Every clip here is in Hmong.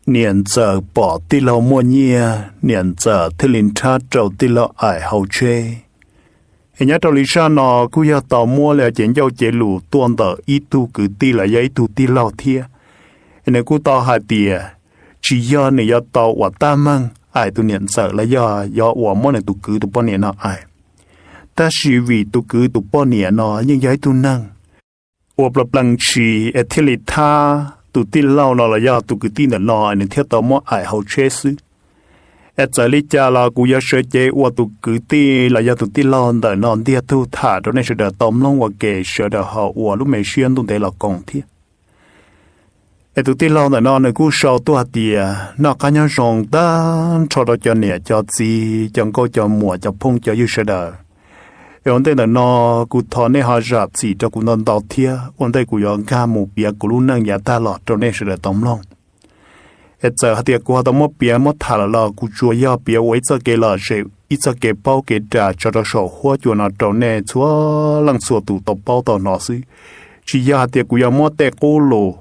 Niam ntxawm pom tij laug muaj nyiaj, niam ntxawm thiaj li nrhab rau tij laug aim hauv tsheb. Es nyob rau li zaj no kuj yog tau muab li cev ncauj cev lus tuaj ntawm ib tug kwv tij los yog ib tug tij laug thiab. Es nws kuj tau hais tias tsis yog nws yuav tau ua tab meeg aim tus niam ntxawm los yog yuav ua muab nws tus kwv tus poj niam no aim, tab sis vim tus kwv tus poj niam no yeej yog ib tug neeg ua pla plees tshis es thiaj li thab tus tij laug no los yog tus kwv tij ntawm no nws thiaj tau muab aim hauv tsheb xwb. Es txawm li cas los kuv yuav sawv cev ua tus kwv tij los yog tus tij laug ntawm no ntiag tug tham rau nej sawv daws tau mloog ua ke sawv daws ho ua lub me siab ntuj ntev los koom thiab. Es tus tij laug ntawm no nws kuj sau tuaj hais tias noj qab nyob zoo tag nrho rau cov niam cov txiv cov nkauj cov muam cov phooj cov ywg sawv daws. Es ua ntej ntawm no kuv thov nej ho zam txim rau kuv ntau ntau thiab ua ntej kuv yuav nkag mus piav kuv lub neej yav tag los rau nej sawv daws tau mloog. Es txawm hais tias kuv ho tau muab piav muab tham lawm los kuv tsuas yog piav ua ib txoj kev lom zem ib txoj kev paub kev ras tso rau saum huab cua no rau nej txhua leej txhua tus tau paub tau hnov xwb. Tsis yog hais tias kuv yuav muab tej qub lus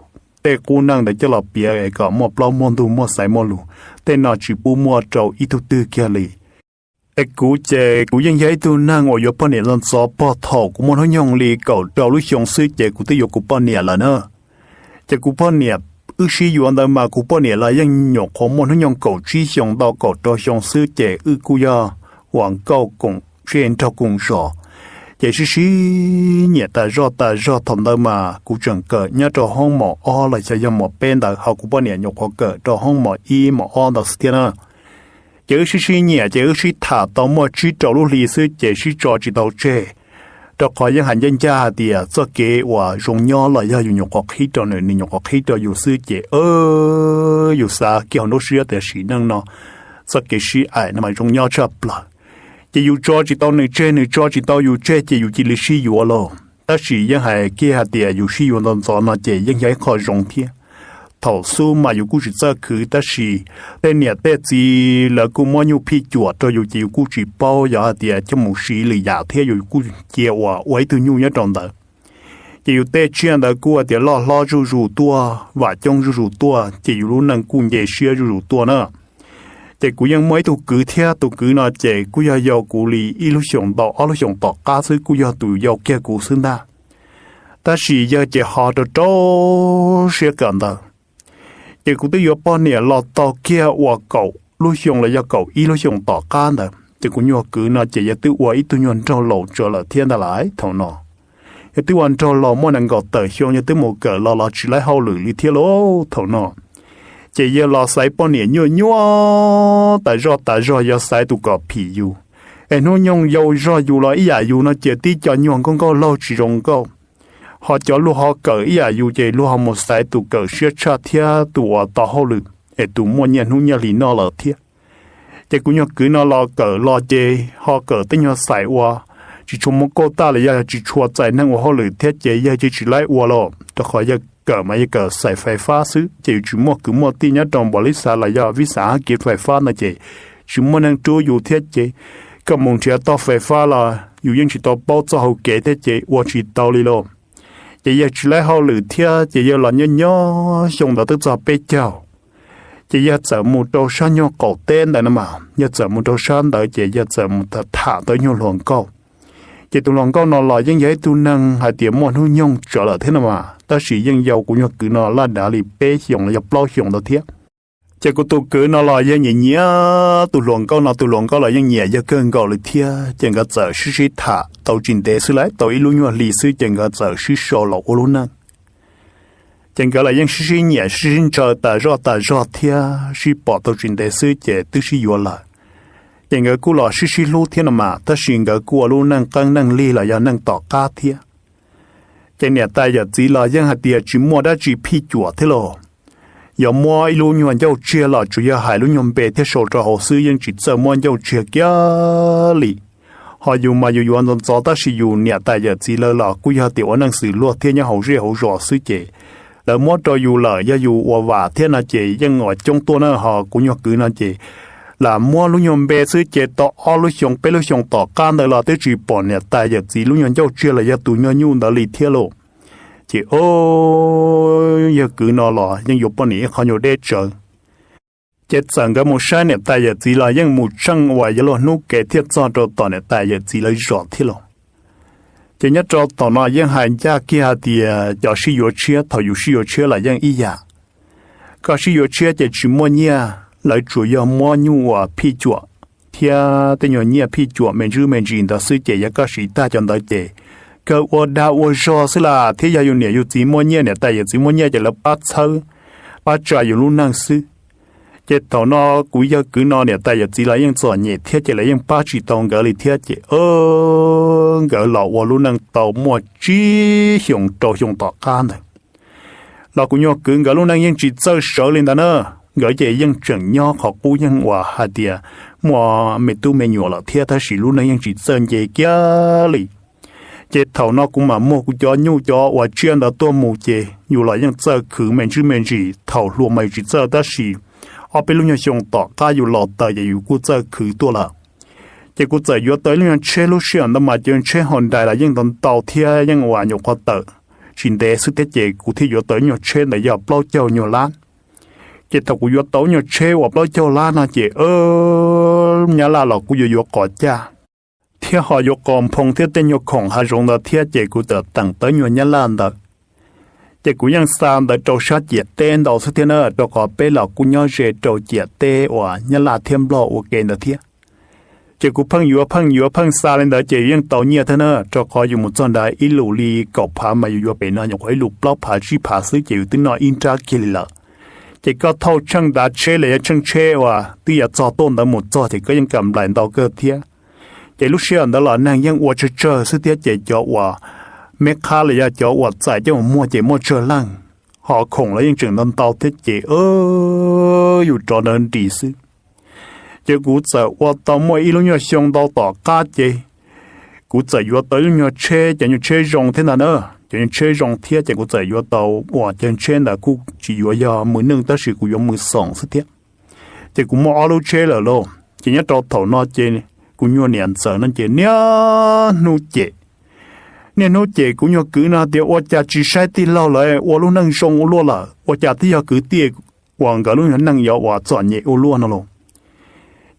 tej qub neej ntawd coj los piav es kom muaj plaub muaj ntug muaj xaiv muaj lus, tej no tsis pub muaj rau ib tug twg kiag li. Es kuv ces kuv yeej yog ib tug neeg uas yuav poj niam ntxov ntxov pog thaum kuv muaj hnub nyoog li kaum rau lub xyoo xwb ces kuv twb yuav kuv poj niam lawm na. Ces kuv poj niam wb sib yuav ntawd mas kuv poj niam los yeej nyuam qhuav muaj hnub nyoog kaum tsib xyoo tau kaum rau xyoo xwb ces wb kuj yog uas nkauj koom zej nraug koom zos. Ces sib sib nyiam tas zoj tas zog thaum ntawd mas kuv tseem kawm nyob rau hoob mos ob los xyov yog mos peb ntawd ho kuv poj niam nyuam qhuav kawm rau hoob mos ib mos ob ntawd xwb thiab na. Ces wb sib sib nyiam ces wb sib tham tau muaj tsib rau lub hli xwb ces sib tso tsis tau tseg, rau qhov yeej hais ncaj ncaj hais tias txoj kev uas zoo nyob los yog yus nyuam qhuav qhib rau nws nws nyuam qhuav qhib rau yus xwb ces yus xav kiag hauv nruab siab tias sim neej no txoj kev sib aim no mas zoo nyob tshaj plaws. Ces yus tso tsis tau nws tseg nws tso tsis tau yus tseg ces yus cia li sib yuav lauj. Tab sis yeej hais kiag hais tias yus sib yuav ntxov ntxov no ces yeej yog ib qho zoo thiab. Thaum xub mas yus kuj tsis txawj khwv tab sis tej niam tej txiv lawv kuj muab nyuj phij cuam rau yus ces yus kuj tsis paub yog hais tias coj mus siv lwm yam thiab yus kuj cia ua ua ib tug nyuj nyob rau ntawd. Ces yus tej tsiaj ntawd kuj hais tias loj hlob zuj zus tuaj vam coob zuj zus tuaj ces yus lub neej kuj nce siab zuj zus tuaj na. Ces kuv yeej muaj ib tug kwv thiab tus kwv no ces kuj yog yau kuv li ib lub xyoos ntau ob lub xyoos tom qab xwb kuj yog tus yau kiag kuv xwb ntag. Tab sis yawg ces ho rau rau siab kawm ntawv. Ces kuv twb yuav poj niam los tau kiag uas kaum lub xyoo los yog kaum ib lub xyoos tom qab ntawd ces kuv nyuag kwv no ces yawg twb ua ib tug nyuag nraug laus tsawv lawm thiab ntag lais thaum no. Yawg twb ua nraug laus muaj nees nkaum tawm xyoo yawg twb mus kawm los los tsis laib hauj lwm li thiab lauj thaum no. Ces yawg los xaiv poj niam nyuaj nyuaj tas zoj tas zog yog xaiv tus kom phim yus. Es hnub nyoog yau zog yus los ib yam yus no ces tib co nyuag nkauj nkauj laug tsis zoo nkauj. Ho cov luag ho kawm ib yam yus ces luag ho mus xaiv tus kawm siab tshaj thiab tus uas tau hauj lwm es tus muaj nyiaj hnub nyiaj hli noj lawm thiab. Ces kuv nyuag kwv no los kawm los ces ho kawm tej nyuag xais ua tsis tshua muaj kauj taj los yog tsis tshua txais neeg ua hauj lwm thiab ces yawg ces tsis laib ua los rau qhov yawg kawm mas yawg kawm xais fais fab xwb ces yus tsis muaj kwv muaj tij nyob rau npaum li xav los yog vij xav hab kev fais fab no ces tsis muaj neeg rub yus thiab ces koj mus nrhiav toj fais fab los yus yeej tsis tau paub txoj hau kev thiab ces ua tsis tau li lauj. Ces yawg tsis laib hauj lwm thiab ces yawg los nyob nyob xyoo ntawd twb txog peb caug. Ces yawg txawm mus rau sab nyuag qaum teb ntawd no mas yawg txawm mus rau sab ntawd ces yawg txawm mus tham tau ib nyuag hluas nkauj. Ces tus hluas nkauj no los yeej yog ib tug neeg hais tias muaj hnub nyoog tsawv lawm thiab no mas tab sis yeej yau kuv nyuag kwv no laj dav li peb xyoos los yog plaub xyoos ntawd thiab. Ces kuv tus kwv no los yawg nyiam nyiam tus hluas nkauj no tus hluas nkauj los yeej nyiam yawg kawg nkaus li thiab ces nkawd txawm sib sib tham tau tsis ntev xwb lauj tau ib lub nyuag hli xwb ces nkawd txawm sib sau los ua lub neej. Ces nkawd los yeej sib sib nyiam sib sib ntshaw tas zoj tas zog thiab sib pom tau tsis ntev xwb ces twb sib yuav lawm. Ces nkawd kuj los sib sib hlub thiab no mas tab sis nkawd kuj ua lub neej qeeb neej lig los yog neej tom qab thiab. Ces niam tais yawm txiv los yeej hais tias tsis muaj dab tsi phij cuam thiab los. Yog muab ib lub nyuag ncauj tsiag los tsuas yog hais lub nyuag npe thiab sau rau hauv xwb yeej tsis txawj muab ncauj tsiag kiag li. Ho yus mas yus yuav ntxov ntxov tab sis yus niam tais yawm txiv lawv los kuj yog tias ua neej xws luag thiab nyob hauv zej hauv zos xwb ces lawv muab rau yus lawm yog yus ua vam thiab no ces yeej ua coob tuaj na ho kuv nyuag kwv no ces lam muab lub nyuag npe xwb ces tau ob lub xyoo peb lub xyoo tom qab ntawd los twb tsis pom niam tais yawm txiv lub nyuag ncauj tsiag los yog tus nyuag nyuj ntawd li thiab lauj. Ces o, yawg kwv no los yeej yuav poj niam ib qho nyuag deb tsawv. Ces txawm nkawd mus saib niam tais yawm txiv los yeej mus tsheej uas yuav luag hnub kev thiaj txog rau tom niam tais yawm txiv lawv zos thiab los. Ces nyob rau tom no yeej hais ncaj kiag hais tias cov sib yuav tshiab, thaum yus sib yuav tshiab los yeej ib yam. Koj sib yuav tshiab ces tsis muaj nyiaj, lawv tsuas yog muab nyuj uas phij cuam thiab tej nyuag nyiaj phij cuam me ntsis me ntsis ntawd xwb, ces yog koj siv tag cov ntawd ces kawg ua dag ua zog xwb las, thiab yog yus niam yus txiv muaj nyiaj, niam tais yawm txiv muaj nyiaj ces lawv pab txhawb pab tsa yus lub neej xwb. Ces thaum no kuv yawg kwv no niam tais yawm txiv los yeej txom nyem thiab ces lawv yeej pab tsis tau nkawd li thiab ces nkawd los ua lub neej tau muaj tsib xyoos rau xyoo tom qab ntawd los kuv nyuag kwv nkawd lub neej yeej tsis txawj sawv li ntawd na. Nkawd ces yeej tseem nyob qhov qub yeej uas hais tias muaj me tub me nyuam lawm thiab tab sis lub neej yeej tsis txawj nce kiag li. Ces thaum no kuv mam muag kuv cov nyuj cov uas tsiaj ntawd tuaj mus ces yus los yeej txawj khwv me ntsis me ntsis, thaum hluas mas yus tsis txawj tab sis ob peb lub nyuag xyoo tom qab yus los taws ces yus kuj txawj khwv tuaj lawm. Ces kuv txawm yuav tau ib lub nyuag tsheb, lub sij hawm ntawd mas cov tsheb Hyundai los yeej ntau ntau thiab yeej uas nyuam qhuav tawm tsis ntev xwb thiab ces kuv thiaj yuav tau ib nyuag tsheb ntawd yog plaub caug nyuag lab. Ces thaum kuv yuav tau ib nyuag tsheb uas plaub caug lab no ces nyab laj los kuj yuav yuav qos caj thiab ho yuav qos nphoo thiab tej nyuag khoom hav zoov ntawd thiab ces kuv txawm teem tau ib nyuag nyab laj ntawd. Ces kuv yeej xa ntawd rau sab ciam teb ntau xwb thiab na, rau qhov peb los kuj nyob ze rau ciam teb uas nyab laj thiab nplog ua ke ntawd thiab. Ces kuv pheej yuav pheej yuav pheej xa li ntawd ces yeej tau nyiaj thiab na, rau qhov yus mus txog nrad ib lus li kaum phav mas yus yuav pem no nyuam qhuav ib lus plaub phav tsib phav xwb ces yus twb noj ib nrab kiag li lawm. Ces koj thauj tsheej ntav tsheb los yog tsheej tsheb uas twb yuav txog tuaj ntawd mus txog ces koj yeej kam nplais ntau kawg thiab. Ces lub sij hawm ntawd los neeg yeej ua tsawg tsawg xwb thiab ces cov uas me qhab los yog cov uas txais coj mus muag ces muaj tsawg leej, ho khoom los yeej tseem ntau ntau thiab ces yus rov nrawd nris xwb. Ces kuv txawm ua tau muaj ib lub nyuag xyoo ntau tom qab ces kuv txawm yuav tau ib lub nyuag tsheb, cov nyuag tsheb zoo thiab ntag na, cov nyuag tsheb zoo thiab ces kuv txawm yuav tau uas cov tsheb ntawd kuj tsis yuav yog mws neej tab sis kuv yuav mws xoom xwb thiab. Ces kuv muaj ob lub tsheb lawm lauj. Ces nyob rau thaum no ces kuv nyuag niam ntxawm no ces niaj hnub cem, niaj hnub cem kuv nyuag kwv no tias ua cas tsis saib tij laug lawv ua lub neej zoo ua luaj lawm, ua cas twb yog kwv tij uas nkawd lub nyuag neej yuav uas txom nyem ua luaj no los.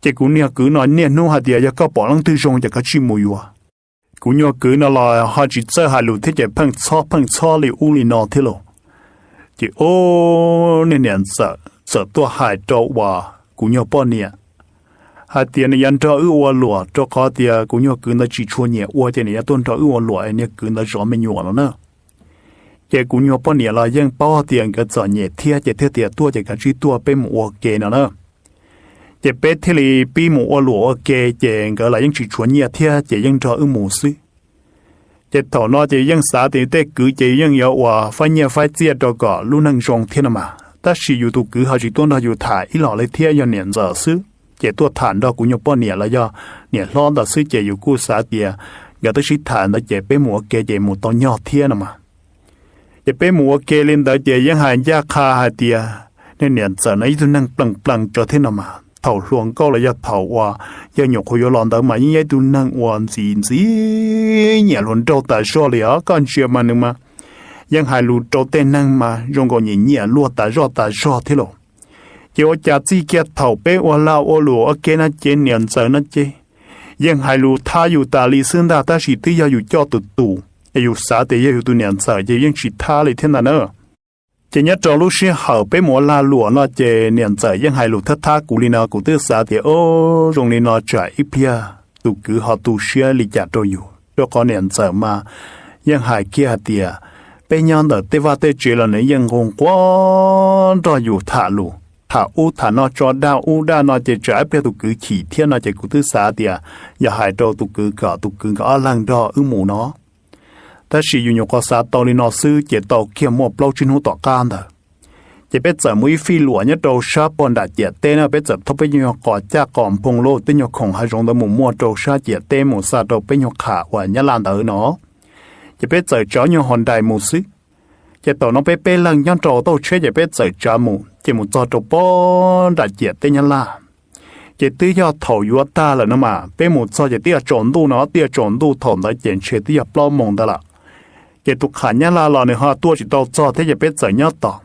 Ces kuv nyuag kwv no niaj hnub hais tias yog koj pom leej twg zoo ces koj tsij mus yuav. Kuv nyuag kwv no los ho tsis txawj hais lus thiab ces pheej txhob pheej txhob li ub li no thiab los. Ces o, niag niam ntxawm txawm tuaj hais rau uas kuv nyuag poj niam hais tias nws yuav nrog wb ua luam rau qhov tias kuv nyuag kwv ntawd tsis tshua nyiam ua ces nws yuav tuaj nrog wb ua luam es niag kwv ntawd zov me nyuam no na. Ces kuv nyuag poj niam los yeej paub tias nkawd txom nyem thiab ces thiaj tias tuaj ces kav tsij tuaj peb mus ua ke no na. Ces peb thiaj li pib mus ua luam ua ke ces nkawd los yeej tsis tshuav nyiaj thiab ces yeej nrog wb mus xwb. Ces thaum no ces yeej xav tias tej kwv ces yeej yuav uas faib nyiaj faib txiaj rau kom lub neej zoo thiab no mas, tab sis yus tus kwv ho tsis tuaj nrog yus tham ib los li thiab, yog niam ntxawm xwb ces tuaj tham nrog kuv nyuag poj niam los yog niam hlob ntawd xwb ces yus kuj xav tias nkawd twb sib tham ntawd ces peb mus ua ke ces mus tau nyog thiab no mas. Ces peb mus ua ke li ntawd ces yeej hais ncaj qha hais tias niag niam ntxawm no ib tug neeg plees plees tsawv thiab no mas, thaum hluas nkauj los yog thaum uas yawg nyuam qhuav yuav los ntawd mas yeej yog ib tug neeg uas ntxim ntxim nyiam hluas nraug tas zog li os. Koj ntsia mas nws mas yeej hais lus rau tej neeg mas zoo nkaus nyiam nyiam luag tas zog tas zog thiab los. Ces ua cas txij kiag thaum peb ua lag ua luam ua ke no ces niam ntxawm no ces yeej hais lus thab yus tas li xwb ntag, tab sis twb yog yus coj tus tus es yus xav tias yog yus tus niam ntxawm ces yeej tsis thab li thiab ntag na. Ces nyob rau lub sij hawm peb mus ua lag luam no ces niam ntxawm yeej hais lus thab thab kuv li no, kuv twb xav tias o, zoo li no tsam ib pliag tus kwv ho tu siab li cas rau yus, rau qhov niam ntxawm mas yeej hais kiag hais tias peb nyob ntawm tej vaj tej tsev los nws yeej nquag nquag nrog yus tham lus, tham ub tham no tso dag ub dag no ces tsam ib pliag tus kwv chim thiab no ces kuv twb xav tias yog hais rau tus kwv kom tus kwv nkawd ob leeg nrog wb mus no. Tab sis yus nyuam qhuav xav tau li no xwb ces tau kiag muaj plaub tsib hnub tom qab ntawd ces peb txawm mus ib fij luam nyob rau sab pog nram ciam teb na, peb txawm thauj peb nyuag qos caj qos nphoo lauj, tej nyuag khoom hav zoov ntawd mus muag rau sab ciam teb mus xa rau peb nyuag qham uas nyab laj ntawd no. Ces peb txawm tsav nyuag hos nrais mus xwb. Ces thaum no peb peb leeg nyob rau tauj tsheb ces peb txawm tsav mus ces mus txog rau pog nram ciam teb nyab laj. Ces twb yog thaum yuav tag lawm no mas peb mus txog ces twb yog tsaus ntuj no, twb yog tsaus ntuj thaum ntawd ces ntshe twb yog plaub moos ntawd lawm. Ces tus qham nyab laj los nws ho tuaj tsis tau txog thiab ces peb txawm nyob tos.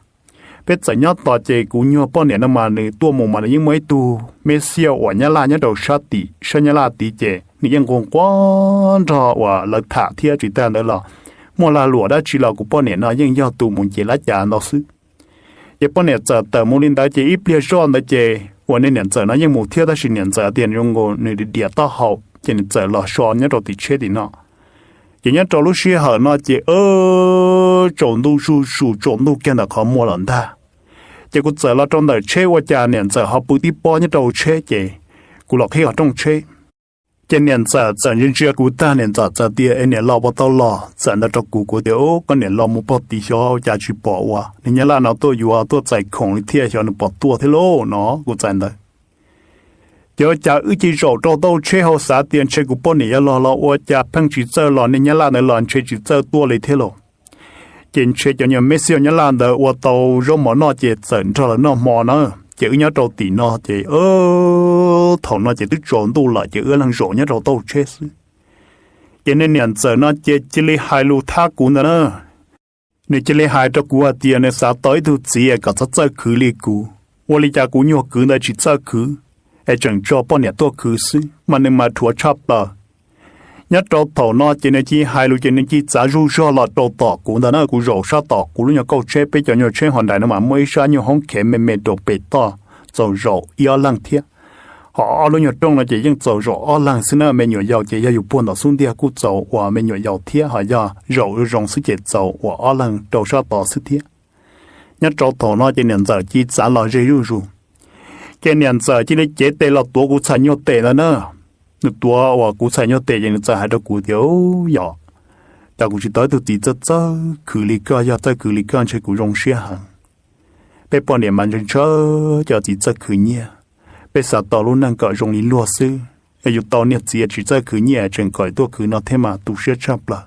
Peb txawm nyob tos ces kuv nyuag poj niam no mas nws tuaj mus mas nws yeej muaj ib tug me xiaj uas nyab laj nyob rau sab tim sab nyab laj tid ces nws yeej nquag nquag nrog uas lawv tham thiab tsis tag ntawd los muaj lag luam dab tsi los kuv poj niam no yeej yog tus mus nce lab cav ntau xwb. Ces poj niam txawm tawm mus li ntawd ces ib pliag zoj ntawd ces uas niag niam ntxawm no yeej mus thiab tab sis niam ntxawm tias nws diam taub hau ces nws txawm los so nyob rau tim tsheb tim no. Ces nyob rau lub sij hawm no ces tsaus ntuj zuj zus, tsaus ntuj kiag ntawm qhov muag lawm ntag. Ces kuv txawm los rau ntawm tsheb ua cas niam ntxawm ho pw tib pob nyob rau tsheb ces kuv los qhib qhov rooj tsheb. Ces niam ntxawm txawm ntsia ntsia kuv tag niam ntxawm txawm tias es niam los puas tau los? Txawm ntawd rau kuv, kuv tias koj niam los mus pog tid xyov ua cas tsis pom uas nws nyab laj no tuaj yuav tuaj txais khoom li thiab xyov nws pom tuaj thiab lauj no kuv txais ntawd. Ces ua cas wb cia li zaum rau taub tsheb hauv xav tias ntshe kuv poj niam yuav los los ua cas pheej tsis txawj los, niag nyab laj ntawd los ntshe tsis txawj tuaj li thiab lauj. Ces ntshe cov nyuag me xiaj nyab laj ntawd ua tau zaub mov noj ces txawm nrog lawv noj hmo na. Ces wb nyob rau tim no ces thaum no ces twb tsaus ntuj lawm ces wb leeg zaum nyob rau taub tsheb xwb. Ces niag niam ntxawm no ces cia li hais lus thab kuv ntawd na. Nws cia li hais rau kuv hais tias nws xav tau ib tug txiv kom txhob txawj khwv li kuv, ua li cas kuv nyuag kwv ntawd tsis txawj khwv es tseem tso poj niam tuaj khwv xwb mas nws mas rhuav tshaj plaws. Nyob rau thaum no ces nws cia li hais lus ces nws cia li txav zuj zog los rau tom kuv ntawd na, kuv zaum sab tom kuv lub nyuag kauj tsheb, peb cov nyuag tsheb hos nrais no mas muaj ib sab nyuag hoob khev me me rau pem toj, txaus zaum ib ob leeg thiab. Hos ob lub nyuag rooj no ces yeej txaus zaum ob leeg xwb na, me nyuam yaus ces yog yus puag ntaus xub ntiag kuj txaus ua me nyuam yaus thiab, hos yog zaum zoo xwb ces txaus ua ob leeg rau sab tod xwb thiab. Nyob rau thaum no ces niam ntxawm cia li txav los ze zuj zus. Ces niam ntxawm cia li cev tes los tuav kuv txhais nyuag tes ntawd na. Nws tuav uas kuv txhais nyuag tes ces nws txawm hais rau kuv tias, Yog, cas kuv tsis tau ib tug txiv txawj txawj khwv li koj, yog txawj khwv li koj ntshe kuv zoo siab heev. Peb poj niam mas ntshaw ntshaw cov txiv txawj khwv nyiaj, peb xav tau lub neej kom zoo li luag xwb, es yus tau niag txiv tsis txawj khwv nyiaj tseem kom tuaj khwv no thiab mas tu siab tshaj plaws.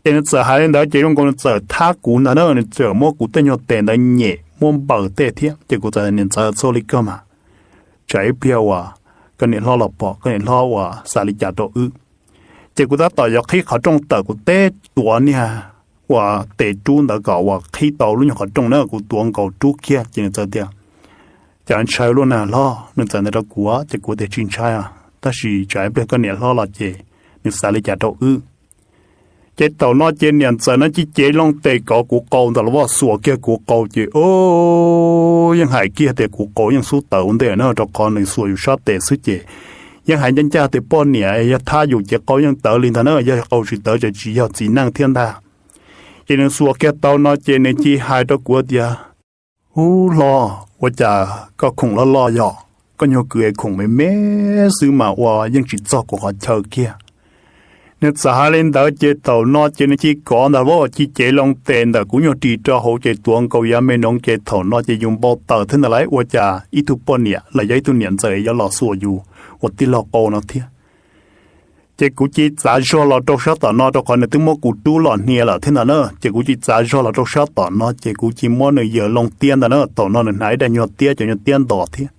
Ces nws txawm hais li ntawd ces zoo nkaus nws txawm thab kuv ntag na, nws txawm muab kuv tej nyuag tes ntawd nyem muab npaws tej thiab ces kuv txawm, Niam ntxawm, txhob li koj mas, tsam ib pliag uas koj niam hlob los pom koj niam hlob uas xav li cas rau wb. Ces kuv tab tom yuav qhib qhov rooj tawm kuv teb tuav niag uas tes rub ntawd kom uas qhib tau lub nyuag qhov rooj na, kuv tuav nkaus rub kiag ces nws txawm tias, Cas ntshaw luaj na hlob? Nws txawm ntawd rau kuv ces kuv tias, Tsis ntshai, tab sis tsam ib pliag koj niam hlob los ces nws xav li cas rau wb. Ces thaum no ces niam ntxawm no cia li cev loo tes kov kuv qau ntag los, xuas kiag kuv qau ces yeej hais kiag tias kuv qau yeej xub tawv ua ntej na, rau qhov nws xuas yus sab tes xwb ces yeej hais ncaj ncaj tias poj niam yog thab yus ces qau yeej tawv li ntag na, yog qau tsis tawv ces tsis yog txiv neej thiab ntag. Ces nws xuas kiag tau no ces nws cia li hais rau kuv tias, Ub hlob, ua cas koj khoom loj loj yog? Koj nyuag kwv es khoom me me xwb mas ua yeej tsis txog kuv qhov chaw kiag. Nws txawm hais li ntawd ces thaum no ces nws cia li kov ntag lauj, cia li cev loo tes ntawm kuv nyuag ris rau hauv ces tuav nkaus yav me noov ces thaum no ces yus npau taws thiab ntag lauj, ua cas ib tug poj niam los yog ib tug niam ntxawm yuav los xuas yus ua tij laug qau no thiab. Ces kuv cia li txav zog los rau sab tom no rau qhov nws twb muab kuv rub los hnia lawm thiab ntag na, ces kuv cia li txav zog los rau sab tom no ces kuv cia li muab nws yaws loo tiab ntag na, thaum no nws hnav ib daim nyuag tiab, cov nyuag tiab ntos thiab.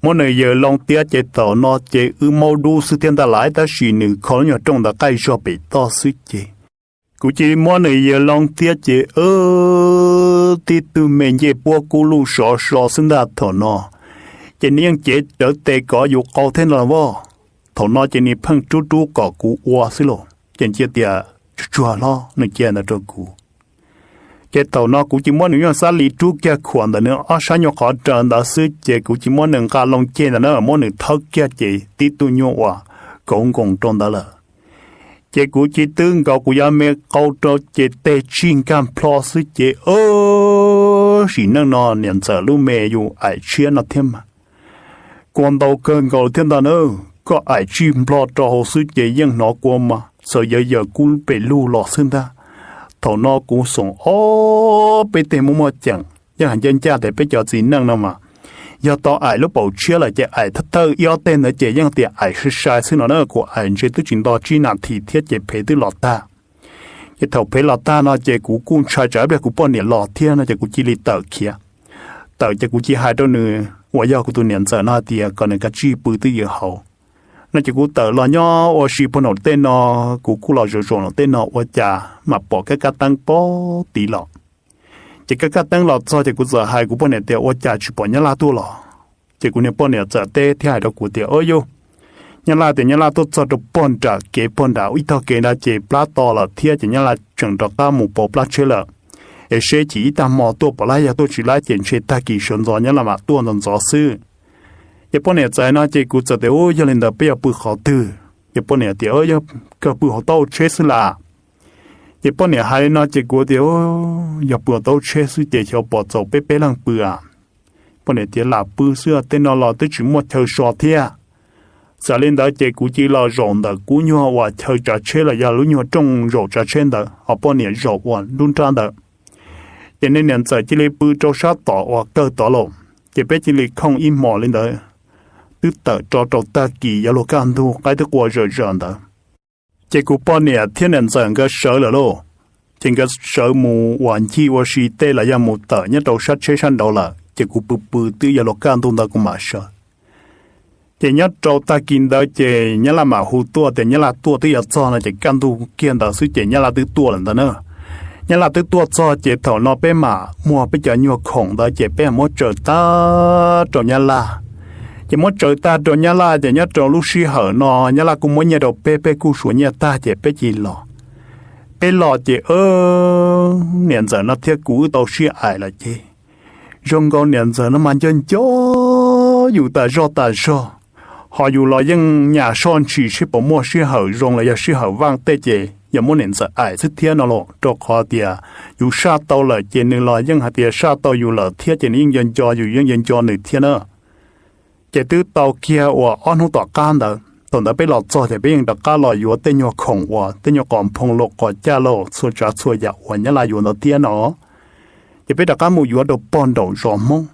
Muab nws yaws loo tiab ces thaum no ces wb maub dub xwb thiab ntag lauj, tab sis nws kho lub nyuag rooj ntawd qaij zog pem toj xwb ces kuv cia li muab nws yaws loo tiab ces tib tug me ncej puab kub luj sov so xwb ntag thaum no. Ces nws yeej cev rawv tes kov yus qau thiab ntag lauj. Thaum no ces nws pheej rub rub kom kuv ua xwb lauj, ces cia tias, Tsuag tsuag hlob, nws cia li ntawd rau kuv. Ces thaum no kuv cia li muab nws nyuag xab li rub kiag khuam ntawm nws ob sab nyuag qhov raws ntawd xwb ces kuv cia li muab nws nqa loo ceg ntawd na, muab nws thawb kiag ces tib tug nyuag uas kauv nkoos rau ntawd lawm. Ces kuv cia li twb nkaus kuv yav me qau rau ces tes tsig nkag nplho xwb ces, Sim neej no niam ntxawm lub me yus aim tshiab no thiab mas, kua ntau kawg nkaus thiab ntag na. Koj aim tsig nplho rau hauv xwb ces yeej hnov kua mas txhawv yaws yaws kub pes lug los xwb ntag. Thaum no kuv xoom ob peb teg muaj muaj ceem, yeej hais ncaj ncaj tias peb cov txiv neej no mas yog tau aim lub paum tshiab lawm ces aim thawj thawj ib ob teg ntawd ces yeej tias aim sai sai xwb no na, kuv aim ntshe twb tsis nto tsib nas this thiab ces phev twb los tag. Ces thaum phev los tag no ces kuv kuj ntshai tsam ib pliag kuv poj niam los thiab no ces kuv cia li tawm khiav. Tawm ces kuv cia li hais rau nws uas yog kuv tus niam ntxawm no hais tias kom nws kav tsij pw twj ywm hauv no ces kuv tawm los nyob ua si puag nram tej no, kuv kuj los zaum zaum nram tej no ua cas mam pom kab kab teeb pob tid los. Ces kaj kaj teeb los txog ces kuv txawm hais kuv poj niam tias, ua cas tsis pom nyab laj tuaj los? Ces kuv niag poj niam txawm teb thiab hais rau kuv tias, o yog, nyab laj tias nyab laj tuaj txog rau pog nram kev pog nram ib tog kev nrad ces plab to lawm thiab ces nyab laj tseem rov qab mus pauv plab tsheb lawm, es seb chim ib tag hmo tuaj pom lab yog tuaj tsis lab ces ntshe tag kis sawv ntxov nyab laj mam tuaj ntxov ntxov xwb. Ces poj niam txawm hais no ces kuv txawm tias, u, yog li ntawd peb yuav pw qhov twg? Ces poj niam tias, yog kawg pw hauv taub hau tsheb xwb las. Ces poj niam hais li no ces kuv tias, yog pw hauv taub hau tsheb xwb ces xyov puas txaus peb peb leeg pw a. Poj niam tias, lam pw xwb, tej no los twb tsis muaj chaw so thiab. Txawm li ntawd ces kuv cia li los zaum ntawm kuv nyuag uas chaw tsav tsheb los yog lub nyuag rooj zaum tsav tsheb ntawd, ho poj niam zaum uas nruab nrab ntawd. Ces niag niam ntxawm cia li pw rau sab tom uas kawg tod lawm, ces peb cia li khooj ib hmos li ntawd, twb tawm rov rau tag kis yuav luag kaj ntug qaib twb qua zawm zawm ntawd. Ces kuv poj niam thiab niam ntxawm nkawd sawv lawm lauj, ces nkawd sawv mus uas ncig ua si tej los yog mus tawm nyob rau sab tsheb sab nraud lawm, ces kuv pw pw twb yuav luag kaj ntug ntawd kuv mam sawv. Ces nyob rau tag kis ntawd ces nyab laj mam hu tuaj tias nyab laj tuaj twb yuav txog no ces kaj ntug kiag ntawd xwb ces nyab laj twb tuaj lawm ntawd na. Nyab laj twb tuaj txog ces thaum no peb mam muag peb cov nyuag khoom ntawd ces peb muab tsaws tag rau nyab laj. Ces muab tsaws tag rau nyab laj ces nyob rau lub sij hawm no nyab laj kuj muab nyiaj rau peb, peb kuj suav nyiaj tag ces peb cia li los. Peb los ces niam ntxawm no thiab kuv wb tau sib aim lawm ces zoo nkaus niam ntxawm no mas nco nco yus tas zog tas zog, ho yus los yeej nyas soj ntshis seb puas muaj sij hawm zoo los yog sij hawm vaj tej ces yog muab niam ntxawm aim xwb thiab no los rau qhov tias yus saj tau lawm ces nws los yeej hais tias saj tau yus lawm thiab ces nws yeej nco nco yus yeej nco nco nws thiab na. Ces twb tau kiag uas ob hnub tom qab ntawd, thaum ntawd peb los txog ces peb yeej rov qab los yuav tej nyuag khoom uas tej nyuag qos nphoo los qos caj los txhua tsav txhua yam uas nyab laj yuav ntawd thiab no. Ces peb rov qab mus yuav rau pog nraum zos Hmoob.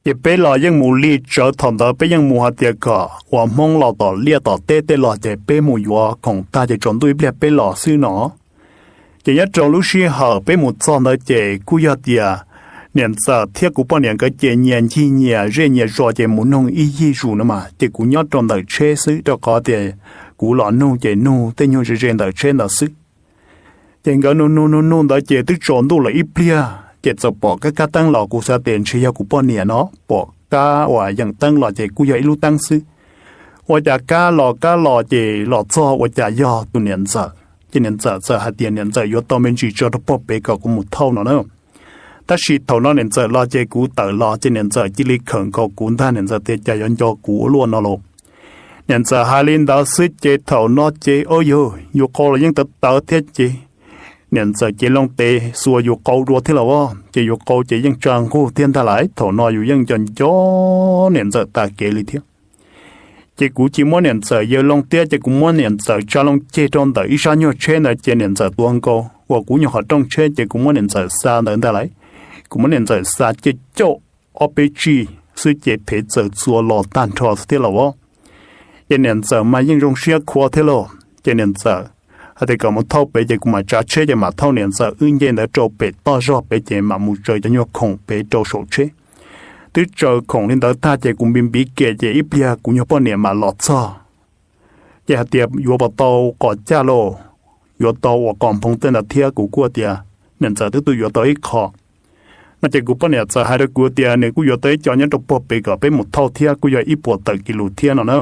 Ces peb los yeej mus li tsawv, thaum ntawd peb yeej mus hais tias kom uas Hmoob los tom liaj tom teb tej los ces peb mus yuav khoom tag ces tsaus ntuj ib pliag peb los xwb no. Ces nyob rau lub sij hawm peb mus txog ntawd ces kuj yog tias niam ntxawm thiab kuv poj niam nkawd ces nyias ncig nyias zej nyias zos ces mus noog ib yig zus no mas ces kuv nyob rau ntawm tsheb xwb rau qhov tias kuv los nug ces nug tej nyuag ze ze ntawm tsheb ntawd xwb. Ces nkawd nug nug nug nug ntawd ces twb tsaus ntuj lawm ib pliag ces txawm pom kab kab teeb los, kuv xav tias ntshe yog kuv poj niam no pom kab uas yeem teeb los ces kuj yog ib lub teeb xwb. Ua cas kab los kab los ces los txog ua cas yog tus niam ntxawm. Ces niam ntxawm txawm hais tias niam ntxawm yuav tau me ntsis tso rau pog pem kom kuv mus thauj no na. Tab sis thaum no niam ntxawm los ces kuv tawm los ces niam ntxawm cia li khawm nkaus kuv ntag, niam ntxawm tias cas yuav nco kuv ua luaj no los. Niam ntxawm hais li ntawd xwb ces thaum no ces o yog yus qau los yeej tawv tawv thiab ces niam ntxawm ces loo tes xuas yus qau dua thiab los as ces yus qau ces yeej tsa nqug thiab ntag lauj. Thaum no yus yeej nco nco niam ntxawm tas kev li thiab. Ces kuv cia muab niam ntxawm yaws loo thiab ces kuv muab niam ntxawm tsa loo ceg rau ntawm ib sab nyuag tsheb ntawd ces niam ntxawm tuav nkaus uas kuv nyuag qhov rooj tsheb ces kuv muab niam ntxawm xa ntawd ntag lauj. Kuv muab niam ntxawm xa ceg cauj ob peb tsig xwb ces phev txawm txua los tag nrho thiab los as. Ces niam ntxawm mas yeej zoo siab khuav thiab lauj. Ces niam ntxawm hais tias kom mus thauj pem ces kuv mam tsav tsheb ces mam thauj niam ntxawm wb nce ntawd rau pem toj zog pem ces mam mus tsaws cov nyuag khoom pem rau saum tsheb. Twb tsaws khoom li ntawd tag ces kuv npiv npiv kem ces ib pliag kuv nyuag poj niam mam los txog. Ces hais tias yuav puas tau qos caj los, yuav tau uas qos nphoo tej ntawd thiab, kuv kuj tias niam ntxawm twb tuaj yuav tau ib qho no ces kuv poj niam txawm hais rau kuv tias nws kuj yuav tau ib co nyob rau puag pem kom peb mus thauj thiab kuj yog ib puas tawm kis lus thiab no na.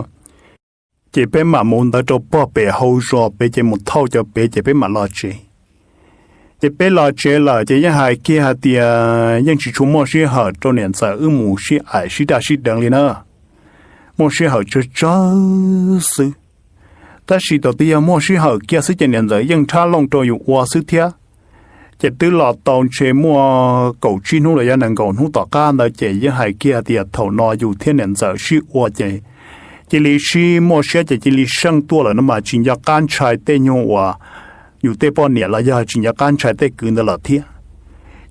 Ces peb mam mus ntawd rau puag pem hauv zos pem ces mus thauj cov pem ces peb mam los tsev. Ces peb los tsev lawm ces yeej hais kiag hais tias yeej tsis tshua muaj sij hawm rau niam ntxawm wb mus sib aim sib daj sib deev li na. Muaj sij hawm tsawg tsawg xwb. Tab sis thaum twg yog muaj sij hawm kiag xwb ces niam ntxawm yeej nrhab looj rau yus ua xwb thiab. Ces twb los tau ntshe muaj kaum tsib hnub los yog nees nkaum hnub tom qab ntawd ces yeej hais kiag tias thaum no yus thiab niam ntxawm sib ua ces cia li sib muaj siab ces cia li seej tuaj lawm no mas tsis nco qab ntshai tej nyuag uas yus tej poj niam los yog tsis nco qab ntshai tej kwv ntawd lawm thiab.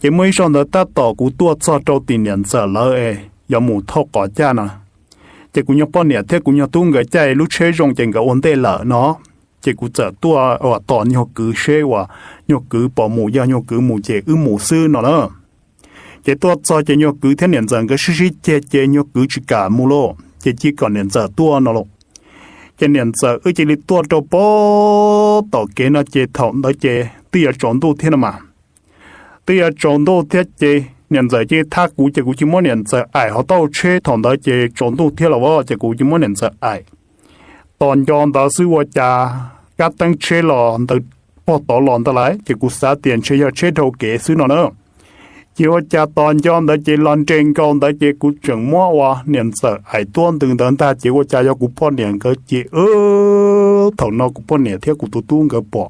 Ces muaj ib zaug ntawd tab tom kuv tuaj txog rau tim niam ntxawm lawv es yuav mus thauj qos caj no, ces kuv nyuag poj niam thiab kuv nyuag tub nkawd caij lub tsheb zoo ces nkawd ua ntej lawm no. Ces kuv txawm tuaj uas tos nyuag kwv seb uas nyuag kwv puas mus, yog nyuag kwv mus ces wb mus xwb no na. Ces tuaj txog ces nyuag kwv thiab niam ntxawm nkawd sib sib ceg ces nyuag kwv tsis kam mus lauj, ces cia kom niam ntxawm tuaj no lauj. Ces niam ntxawm wb cia li tuaj rau puag tom kev no ces thaum ntawd ces twb yuav tsaus ntuj thiab no mas. twb yuav tsaus ntuj thiab ces niam ntxawm cia li thab kuv ces kuv cia li muab niam ntxawm aim hauv taub hau tsheb. Thaum ntawd ces tsaus ntuj thiab los ces kuv cia li muab niam ntxawm aim. Tos nco ntawd xwb ua cas kab teeb tsheb los ntawd pog tod los ntawd lawm ces kuv xav tias ntshe yog tsheb dhau kev xwb no na. Ces ua cas tos nco ntawd ces los nres nkaus ntawd ces kuv tseem muab ua niam ntxawm aim tuab ntws ntawd ntag ces ua cas yog kuv poj niam nkawd ces. Thaum no kuv poj niam thiab kuv tus tub nkawd pom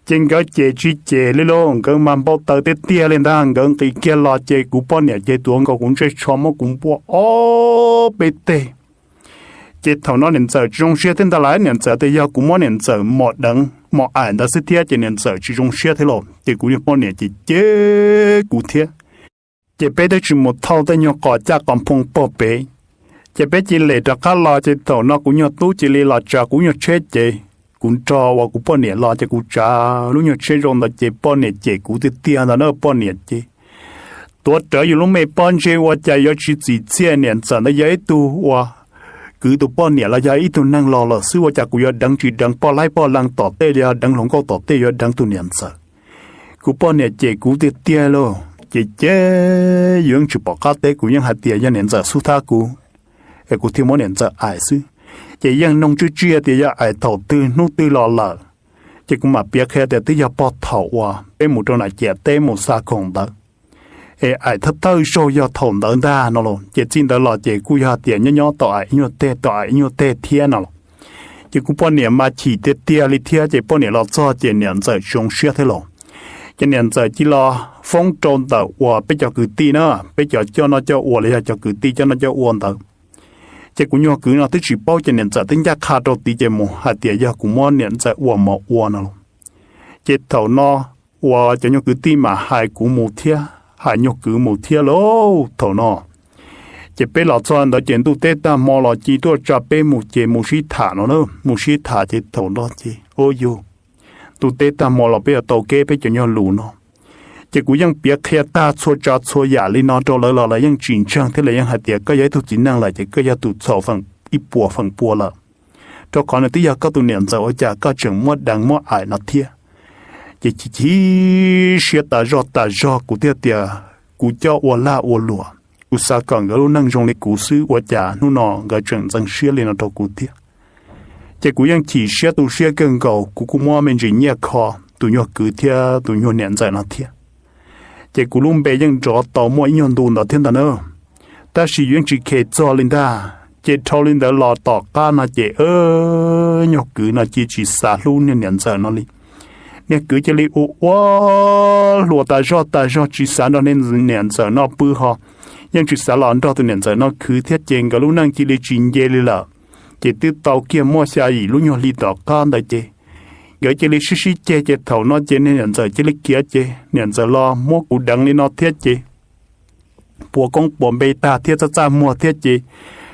ces nkawd ces tsis cem li lauj, nkawd mas npau taws tiag tiag li ntag. Nkawd nqis kiag los ces kuv poj niam ces tuav nkaus kuv ntsej tsho muab kuv npuaj ob peb teg. Ces thaum no niam ntxawm tsis zoo siab thiab ntag lawm, niam ntxawm tias yog kuv muab niam ntxawm mos deev mos aim ntawd xwb thiab ces niam ntxawm tsis zoo siab thiab los ces kuv niag poj niam ces cem kuv thiab. Ces peb twb tsis mus thauj tej nyuag qos caj qos nphoo pog pem, ces peb cia li lem rov qab los ces thaum no kuv nyuag tub cia li los tsav kuv nyuag tsheb ces kuv nrog uas kuv poj niam los ces kuv tsav lub nyuag tsheb zoo ntawd ces poj niam cem kuv tiag tiag ntag na. Poj niam ces tuav rawv yus lub me pob ntseg ua cas yuav tsis txim txiaj, niam ntxawm ntawd yog ib tug uas kwv tus poj niam los yog ib tug neeg los lawm xwb ua cas kuv yuav deev tsis deev poj laib poj leeg tom tej los yog deev hluas nkauj tom tej yuav deev tus niam ntxawm. Kuv poj niam cem kuv tiag tiag lauj, ces ces yus yeej tsis pom qab teb, kuv yeej hais tias yog niam ntxawm xub thab kuv es kuv thiaj muab niam ntxawm aim xwb. Ces yeej nug tswj tswj tias yog aim thaum twg hnub twg los lawm, ces kuv mam piav qhia tias twb yog pog thaum uas peb mus rau nam ciam teb mus xa khoom ntawd es aim thawj thawj zaug yog thaum ntawd ntag no los ces txij ntawd los ces kuj yog tias nyob nyob tau aim ib nyuag teg tau aim ib nyuag teg thiab no los. Ces kuv poj niam mas chim tiag tiag li thiab ces poj niam los txog ces niam ntxawm tsis zoo siab thiab los. Ces niam ntxawm cia li los foob rau ntawm uas peb cov kwv tij na, peb cov coj noj coj ua los yog cov kwv tij coj noj coj ua ntawd. Ces kuv nyuag kwv no twb tsis paub ces niam ntxawm twb ncaj qha rau tid ces mus hais tias yog kuv muab niam ntxawm ua mov ua no los. Ces thaum no uas cov nyuag kwv tij mam hais kuv mus thiab hais nyuag kwv mus thiab lauj. Thaum no ces peb los txog ntawd ces ntuj teb tag hmo los cia tuaj tsa peb mus ces mus sib tham no na, mus sib tham ces thaum no ces ua yus ntuj teb tag hmo los peb yuav tau keb peb cov nyuag lus no. Ces kuv yeej piav qhia tag txhua tsav txhua yam li no rau lawv los lawv yeej tsis ntseeg thiab lawv yeej hais tias koj yog ib tug txiv neej lawm ces koj yog tus txhaum ib puas feem pua lawm, rau qhov nws twb yog koj tus niam ntxawm ua cas koj tseem muab deev muab aim no thiab. Ces chim chim siab tas zog tas zog kuv thiaj tias kuv coj ua lag ua luam, kuv xav kom nkawd lub neej zoo li kuv xwb ua cas hnub no nkawd tseem ntxeev siab li no rau kuv thiab. Ces kuv yeej chim siab tu siab kawg nkaus, kuv kuj muab me ntsis nyiaj kho tus nyuag kwv thiab tus nyuag niam ntxawm no thiab. Ces kuv lub npe yeej nrov tau muaj ib nyuag ntu ntawd thiab ntag na. Tab sis yus yeej tsis khes txog li ntag. Ces dhau li ntawd los tom qab no ces nyuag kwv no cia tsis xav hlub niag niam ntxawm no li. Niag kwv cia li ua ua hluas tas zog tas zog tsis xav nrog niam ntxawm no pw ho, yeej tsis xav los nrog tus niam ntxawm no khwv thiab ces nkawd lub neej cia li tsis nce li lawm. Ces twb tau kiag muaj xya yim lub nyuag hli tom qab ntawd ces nkawd cia li sib sib ceg ces thaum no ces niag niam ntxawm cia li khiav ces niam ntxawm los muab kuv deev li no thiab ces puas koob puas npe tag thiab txaj txaj muag thiab ces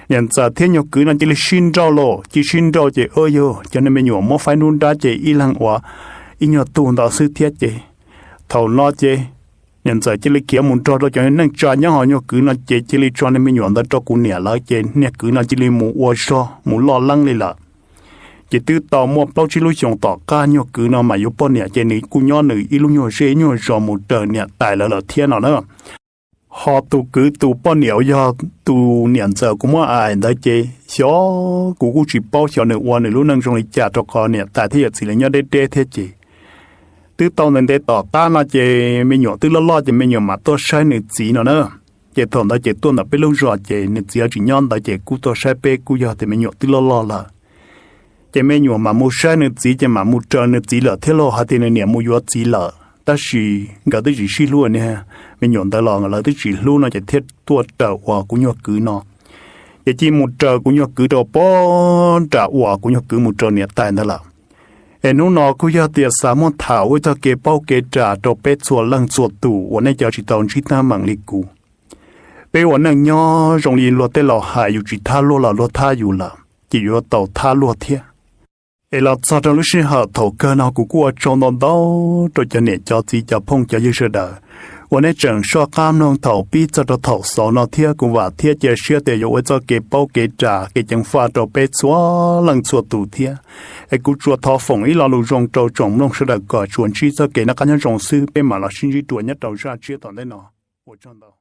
niam ntxawm thiab nyuag kwv no cia li sib nrauj los cia li sib nrauj ces ua yog cov niag me nyuam muab faib nruab nrab ces ib leeg ua ib nyuag tug ntawd xwb thiab ces thaum no ces niam ntxawm cia li khiav mus nrog rau cov neej tsa nyob ho nyuag kwv no ces cia li tso niag me nyuam ntawd rau kuv niam lawv ces niag kwv no cia li mus ua zog mus loj leeb li lawm. Ces twb tau muaj plaub tsib lub xyoos tom qab nyuag kwv no mas yuav poj niam ces nws kuj nyob nws ib lub nyuag zej nyuag zos mus raws niam tais lawv lawm thiab no na. Ho tus kwv tus poj niam uas yog tus niam ntxawm kuv muab aim ntawd ces xyov kuv kuj tsis paub xyov nws ua nws lub neej zoo li cas rau qhov niam tais thiab yawm txiv lawv nyob deb deb thiab ces twb tau ntev ntev tom qab no ces me nyuam twb loj loj ces me nyuam mam tuaj saib nws txiv no na. Ces thaum ntawd ces tuaj ntawm peb lub zos ces nws txiv tsis nyob ntawd ces kuj tuaj saib peb kuj yog tias me nyuam twb loj loj lawm. Ces me nyuam mam mus saib nws txiv ces mam mus raws nws txiv lawm thiab los hais tias nws niam mus yuav txiv lawm tab sis nkawd twb tsis sib hlub niag me nyuam ntawd los lawv twb tsis hlub no ces thiaj tuaj raws uas kuv nyuag kwv no. Ces cia mus raws kuv nyuag kwv rau pob nram uas kuv nyuag kwv mus raws niam tais ntawd lawm. Es hnub no kuj yog tias xav muab tham ua ib txoj kev paub kev ras rau peb txhua leej txhua tus uas nej cov tsis tau ntsib teeb meem li kuv. Peb ua neej nyob zoo li luag tej laus hais yus tsis thab luag los luag thab yus lawm ces yuav tau thab luag thiab. Es los txog rau lub sij hawm thaum kawg no kuv kuj ua tsaug ntau ntau rau cov niam cov txiv cov phooj cov ywg sawv daws uas nej tseem soj qab mloog thaum pib txog rau thaum xaus no thiab. Kuv vam thiab cia siab tias yuav ua txoj kev paub kev ras kev ceev faj rau peb txhua leej txhua tus thiab. Es kuv tsuas thov foom ib lo lus zoo rau tsoom mloog sawv daws kom tsuas ntsib txoj kev noj qab nyob zoo xwb, peb mam los sib ntsib dua nyob rau zaj tshiab tom ntej no. Ua tsaug ntau.